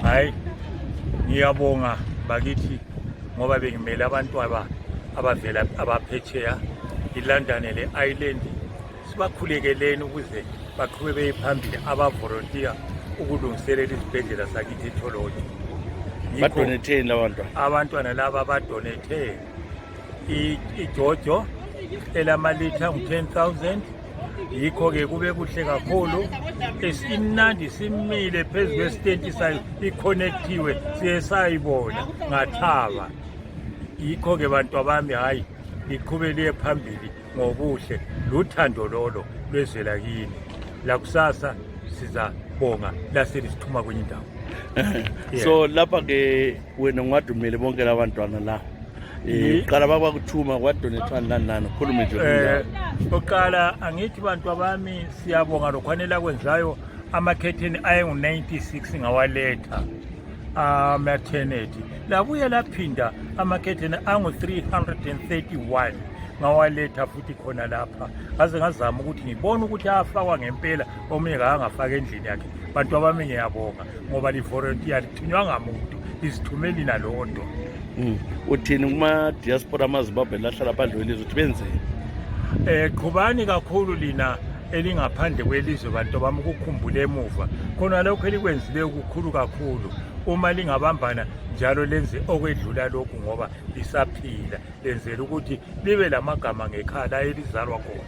Hayi, ngiyabonga bakithi ngoba bengimele abantu abavela abaphetsheya iLondon le-Ireland. Sibakhulekeleni ukuze baqhube beye phambili abavolontiya ukulungiselela isibhedlela sakithi eTholotshe. Badonetheni Abantwana laba badonethe ijojo elamalitha ngu-10,000. Yikho-ke kube kuhle kakhulu, esimnandi simile phezu kwesitenti sayo, ikhonektiwe siye sayibona ngathaba. Yikho-ke bantu bami, hhayi liqhube liye phambili ngobuhle, luthando lolo lwezela kini. Lakusasa sizabonga laselisithuma kwenye indawo. So lapha ke wena ngiwadumele bonke labantwana la qala bakuthuma kwadonethwani lani khuluma nje. Oqala angithi bantu abami siyabonga lokwanela kwenzayo. Amakhetheni ayengu-96 ngawaletha maternity, labuye laphinda amakhetheni angu-331 ngawaletha futhi khona lapha. Ngaze ngazama ukuthi ngibone ukuthi ayafakwa ngempela, omunye kangafaka endlini yakhe. Bantu abami ngiyabonga ngoba livolontiya lithinywanga muntu, lisithumeli nalodwa. Uthini kuma-diaspora amaZimbabwe lahlala phandle kwelizwe ukuthi benzeni? Qhubani kakhulu lina elingaphandle kwelizwe bantu bami, ukukhumbula emuva khona lokho elikwenzileyo kukhulu kakhulu. Uma lingabambana njalo lenze okwedlula lokhu ngoba lisaphila, lenzela ukuthi libe lamagama ngekhala elizalwa khona.